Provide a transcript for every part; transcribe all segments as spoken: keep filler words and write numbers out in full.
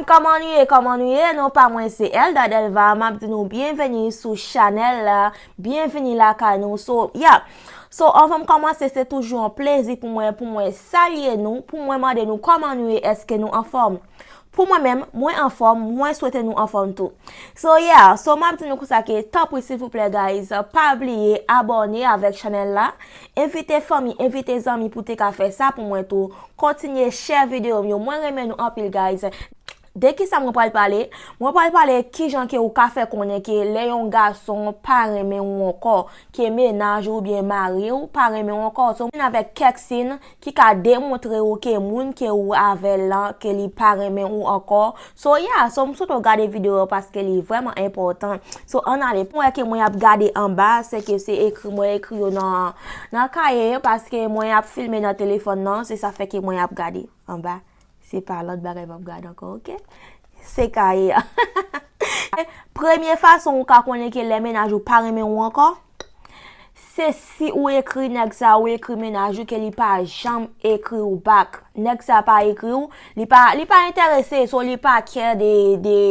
Kòman nou ye, kòman nou ye? Non pa mwen se Elda Delva, m ap di nou byenveni sou chanèl la, byenveni lakay nou. So, yeah. So, anvan m kòmanse, se toujou yon plezi pou mwen, pou mwen salye nou, pou mwen mande nou kòman nou ye, èske nou anfòm? Pou mwen menm, mwen anfòm, mwen swete nou anfòm tou. So, yeah, so m ap di nou konsa ke, tanpri, silvouplè, guys, pa bliye abòne avèk chanèl la, envite fanmi, envite zanmi pou te ka fè sa pou mwen tou. Kontinye share videyo m yo. Mwen renmen nou anpil, guys. De kisa mwen pral pale? Mwen pral pale kijan ke ou ka fè konnen ke lè yon gason pa renmen ou ankò, ke mennaj ou oubyen mari ou pa renmen ou ankò. So, mwen avèk kèk siy ki ka demontre ou ke moun ke ou avè l lan, ke li pa renmen ou ankò. So, yeah, so m swete w gade videyo a paske li vrèman enpòtan. So, ann ale, pou wè ke mwen ap gade anba, se ke se ekri, mwen ekri yo nan, nan kaye, paske mwen ap filme nan telefòn nan, se sa fè ke mwen ap gade anba. Se pa lòt bagay m ap gade ankò, oke? Se kaye a. Premye fason ou ka konnen ke lè mennaj ou pa renmen ou ankò, se si ou ekri nèg sa, ou ekri mennaj ou ke li pa janm ekri ou back. Nèg sa pa ekri ou, li pa, li pa enterese, so li pa care de, de,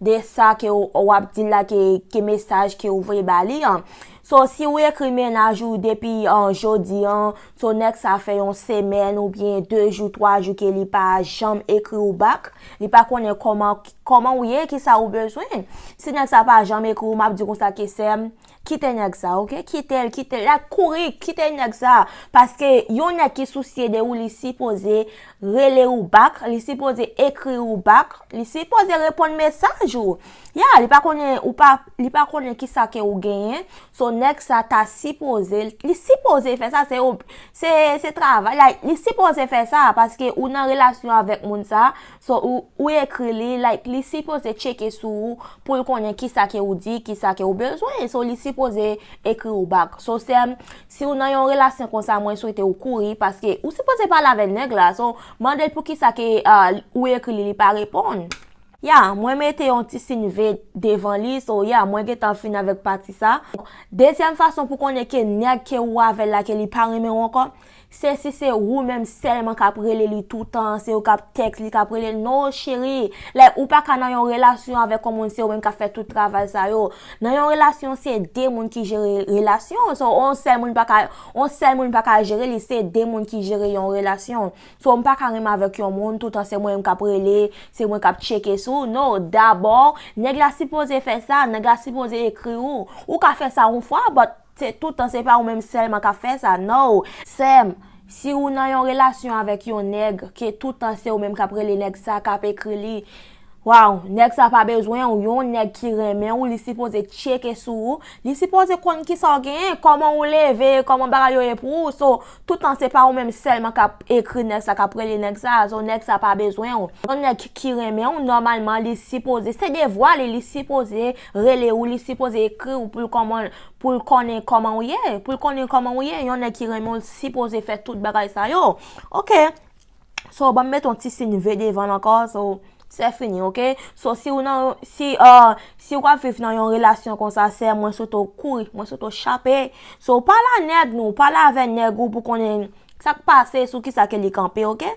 de sa ke w, w ap di l la, ke, ke mesaj ke ou voye ba li an. So, si ou ekri mennaj ou depi, an, jodi an, so nèg sa fè yon semèn oubyen de jou, twa jou ke li pa janm ekri ou back, li pa konnen kòman, kòman ou ye, kisa ou bezwen. Si nèg sa pa janm ekri ou, m ap di konsa ke sè m, kite nèg sa, oke? Kite l, kite l, like, kouri, kite nèg sa. Paske yon nèg ki sousye de ou, li sipoze rele ou back, li sipoze ekri ou back, li sipoze reponn mesaj ou. Ya, li pa konnen, ou pa, li pa konnen kisa ke ou genyen. So, nèg sa ta sipoze, li sipoze fè sa, se, se, se travay, like, li sipoze fè sa, paske ou nan relasyon avèk moun sa, so, ou, ou ekri li, like, li sipoze tcheke sou ou pou l konnen kisa ke ou di, kisa ke ou bezwen. So, li sipoze ekri ou back. So, sè m, si ou nan yon relasyon konsa, mwen swete ou kouri, paske ou sipoze pale avèk nèg la. So, mande l poukisa ke, ah, ou ekri li, li pa reponn. Ya, mwen mete yon ti siy V devan li, so, ya, mwen gentan fin avèk pati sa. Dezyèm fason pou konnen ke nèg ke ou avè l la, ke li pa renmen w ankò, se si se ou menm sèlman k ap rele li toutan, se ou k ap tèks li, k ap rele l, no, cheri. Like, ou pa ka nan yon relasyon avèk yon moun, se ou menm k ap fè tout travay sa yo. Nan yon relasyon, se de moun ki jere relasyon. So, on sèl moun pa ka, on sèl moun pa ka jere li, se de moun ki jere yon relasyon. So, m pa ka renmen avèk yon moun, toutan se mwen menm k ap rele, se mwen k ap tcheke sou ou. No, dabò, nèg la sipoze fè sa, nèg la sipoze ekri ou. Ou ka fè sa yon fwa, but se toutan se pa ou menm sèlman k ap fè sa. No, sè m, si ou nan yon relasyon avèk yon nèg, ke toutan se ou menm k ap rele nèg sa, k ap ekri li, waw, nèg sa pa bezwen ou. Yon nèg ki renmen ou, li sipoze tcheke sou ou, li sipoze konn kisa w genyen, kòman ou leve, kòman bagay yo ye pou ou. So, toutan se pa ou menm sèlman k ap ekri nèg sa, k ap rele nèg sa. So, nèg sa pa bezwen ou. Yon nèg ki renmen ou, nòmalman, li sipoze, se devwa li, li sipoze rele ou, li sipoze ekri ou pou l kòman, pou l konnen kòman ou ye, pou l konnen kòman ou ye. Yon nèg ki renmen ou, l sipoze fè tout bagay sa yo. Oke. So, ban m met yon ti siy V devan l ankò. So, se fini, oke? So, si ou nan, si, uh, si w ap viv nan yon relasyon konsa, sè, mwen swete w kouri, mwen swete w chape. So, pale a nèg nou, pale avè nèg ou pou konnen sa k pase, sou kisa ke li kanpe, oke?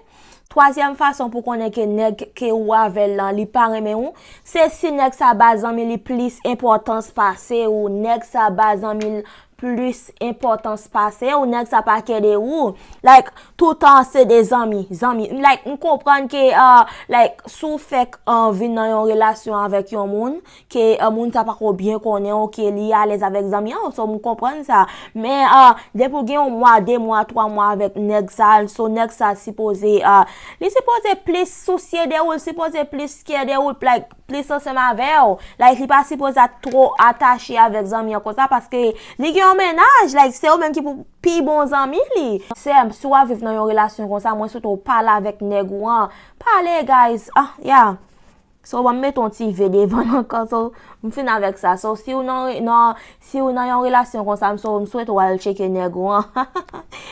Twazyèm fason pou konnen ke nèg ke ou avè l lan, li pa renmen ou, se si nèg sa ba zanmi li plis enpòtans pase ou, nèg sa ba zanmi l plis enpòtans pase ou, nèg sa pa kè de ou. Like, toutan se de zanmi, zanmi. Like, m konprann ke, uh, like, si w fèk, uh, vin nan yon relasyon avèk yon moun, ke, uh, moun sa pako byen konnen w, ke li alèz avèk zanmi an, so m konprann sa. Men, uh, depi w gen yon mwa, de mwa, twa mwa avèk nèg sa, so nèg sa sipoze, uh, li sipoze plis sousye de ou, li sipoze plis kè de ou, like, plis ansanm avè w. Like, li pa sipoze a two atache avèk zanmi an konsa, paske li gen yon mennaj, like, se ou menm ki pou pi bon zanmi li. Sè m, si w ap viv nan yon relasyon konsa, mwen swete w pale avèk nèg ou an. Pale, guys. Ah, yeah. So, ban m met yon ti V devan l ankò. So, m fin avèk sa. So, si w nan, nan, si w nan yon relasyon konsa, m, so, m swete w al tcheke nèg ou an.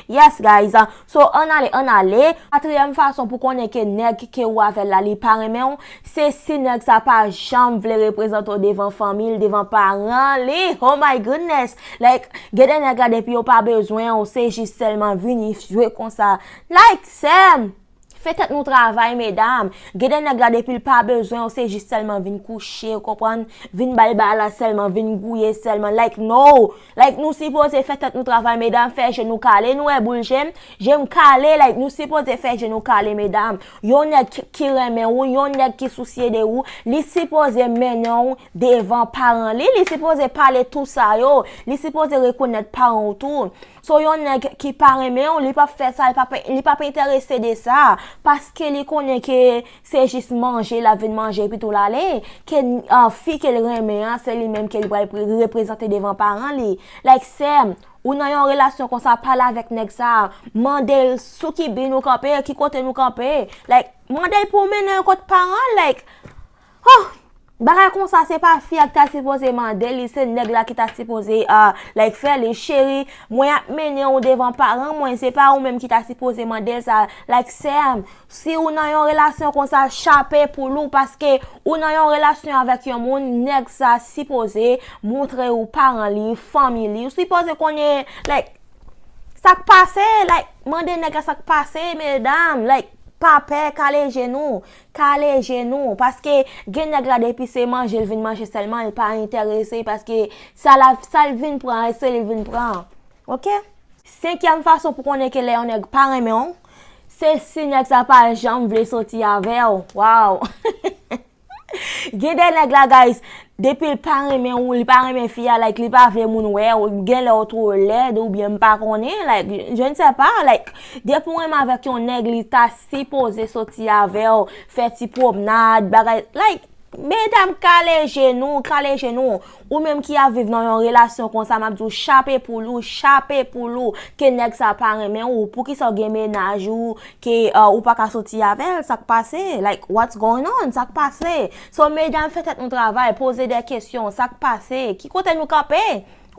Yes, guys. So, ann ale, ann ale. Katriyèm fason pou konnen ke nèg ke ou avè l la, li pa renmen w, se si nèg sa pa janm vle reprezante w devan fanmi l, devan paran li. Oh my goodness. Like, gen de nèg la, depi yo pa bezwen w, se jis sèlman vini jwe konsa. Like, sè m, Fè tèt nou travay, medam. Gen de nèg la, depi l pa bezwen w, se jis sèlman vin kouche, w konprann? Vin bay bagay la sèlman, vin gouye sèlman. Like, no! Like, nou sipoze fè tèt nou travay, medam, fè je nou kale, nou wè boul je m, je m kale, like, nou sipoze fè je nou kale, medam. Yon nèg ki, ki renmen ou, yon nèg ki sousye de ou, li sipoze mennen w devan paran li, li sipoze pale tout sa yo, li sipoze rekonèt paran w tou. So, yon nèg ki pa renmen w, li p ap fè sa, li p ap, li p ap enterese de sa, paske li konnen ke se jis manje l ap vin manje epi tou l ale, ke, ah, fi ke l renmen an, se li menm ke li pral pre-, reprezante devan paran li. Like, sè m, ou nan yon relasyon konsa, pale avèk nèg sa, mande l sou ki bi nou kanpe, ki kote nou kanpe. Like, mande l pou w mennen l kot paran l, like, oh! Bagay konsa, se pa fi a ki ta sipoze mande li, se nèg la ki ta sipoze, ah, like, fè li, cheri, mwen ap mennen w devan paran mwen, se pa ou menm ki ta sipoze mande l sa, like, sè m, si ou nan yon relasyon konsa, chape poul ou, paske ou nan yon relasyon avèk yon moun, nèg sa sipoze montre ou paran li, fanmi li, ou sipoze konnen, like, sa k pase, like, mande nèg la sa k pase, medam, like, pa pè, kale je nou, kale je nou, paske gen nèg la depi se manje l vin manje sèlman, li pa enterese, paske sa la, sa l vin pran, se li l vin pran, oke? Senkyèm fason pou konnen ke lè yon nèg pa renmen w, se si nèg sa pa janm vle soti avè w, waw! Gen de nèg la, guys, depi l pa renmen ou, li pa renmen fi a, like, li pa vle moun wè w, gen lè w twò lèd oubyen m pa konnen, like, je ne sais pas, like, depi w renmen avèk yon nèg, li ta sipoze soti avè w, fè ti pwomnad, bagay, like, medam, kale je nou, kale je nou. Ou menm ki ap viv nan yon relasyon konsa, m ap di w, chape poul ou, chape poul ou, ke nèg sa pa renmen ou, poukisa w gen mennaj ou, ke, uh, ou pa ka soti avè l, sa k pase? Like, what's going on? Sa k pase? So, medam, fè tèt nou travay, poze de kesyon, sa k pase? Ki kote nou kanpe?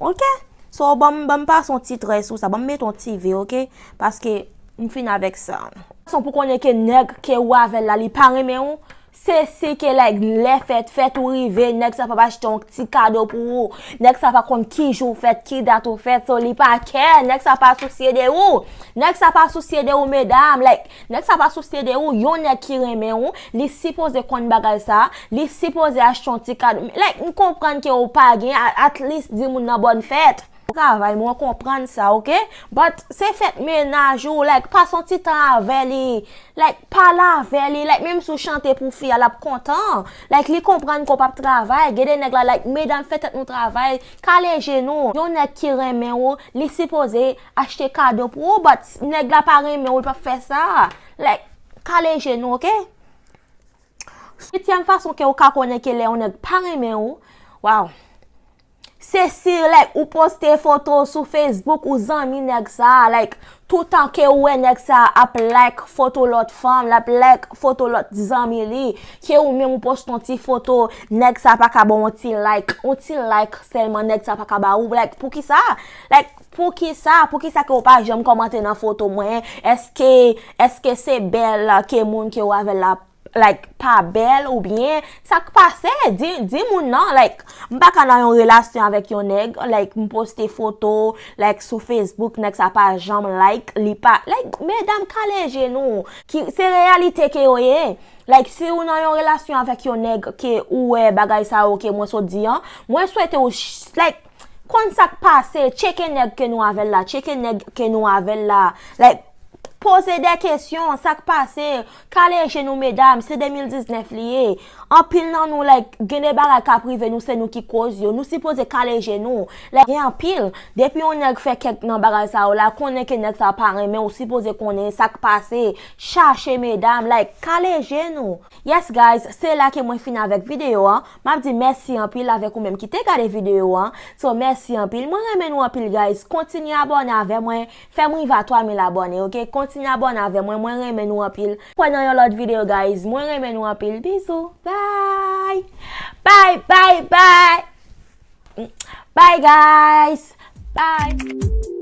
Oke? So, ban m, ban m pase yon ti trè sou sa, ban m mete yon ti ve, oke? Paske m fin avèk sa. Fason pou konnen ke nèg ke ou avè l la, li pa renmen ou, se si ke, like, lè fèt, fèt ou rive, nèg sa p ap achte yon ti kado pou ou, nèg sa pa konn ki jou w fèt, ki dat ou fèt, so li pa kè, nèg sa pa sousye de ou, nèg sa pa sousye de ou, medam, like, nèg sa pa sousye de ou, yon nèg ki renmen ou, li sipoze konn bagay sa, li sipoze achte yon ti kado, like, m konprann ke ou pa gen, a-, at least di moun nan bòn fèt. Travay, mwen konprann sa, oke? But se fèt mennaj ou, like, pase yon ti tan avè li, like, pale avè li, like, menm si w chante pou fi a, l ap kontan. Like, li konprann ke w p ap travay, gen de nèg la, like, medam, fè tèt nou travay, kale je nou. Yon nèg ki renmen ou, li sipoze achte kado pou ou, but nèg la pa renmen ou, li p ap fè sa. Like, kale je nou, oke? Uityèm fason ke ou ka konnen ke lè yon nèg pa renmen ou, waw. Se si, like, ou poste foto sou Facebook, ou zanmi nèg sa, like, toutan ke ou wè nèg sa ap like foto lòt fanm, l ap like foto lòt zanmi li, ke ou menm ou poste yon ti foto, nèg sa pa ka ba w yon ti like, yon ti like sèlman nèg sa pa ka ba ou, like, poukisa? Like, poukisa? Poukisa ke ou pa janm kòmante nan foto mwen? Èske, èske se bèl ke moun ke ou avè l la, like, pa bèl oubyen sa k pase? Di, di moun nan, like, m pa ka nan yon relasyon avèk yon nèg, like, m poste foto, like, sou Facebook, nèg sa pa janm like, li pa, like, medam, kale je nou, ki, se reyalite ke yo ye. Like, si ou nan yon relasyon avèk yon nèg ke ou wè bagay sa yo ke mwen sot di an, mwen swete ou, ch-, like, konn sa k pase, tcheke nèg ke nou avè l la, tcheke nèg ke nou avè l la. Like, poze de kesyon, sa k pase, kale je nou, medam, se de mil diznèf li ye. Anpil nan nou, like, gen de bagay k ap rive nou, se nou ki koz yo. Nou sipoze kale je nou. Like, gen anpil, depi yon nèg fè kèk nan bagay sa yo la, konnen ke nèg sa pa renmen w, sipoze konnen sa k pase. Chache medam, like, kale je nou. Yes, guys, se la ke mwen fin avèk videyo an. M ap di mèsi anpil avèk ou menm ki te gade videyo an. So, mèsi anpil. Mwen renmen nou anpil, guys. Kontinye abòne avè mwen. Fè m rive a twa mil abòne, oke? Kontinye abòne avè mwen. Mwen renmen nou anpil. Kwè nan yon lòt videyo, guys. Mwen renmen nou anpil. Bizou. Bye. Bye, bye, bye. Bye, guys. Bye.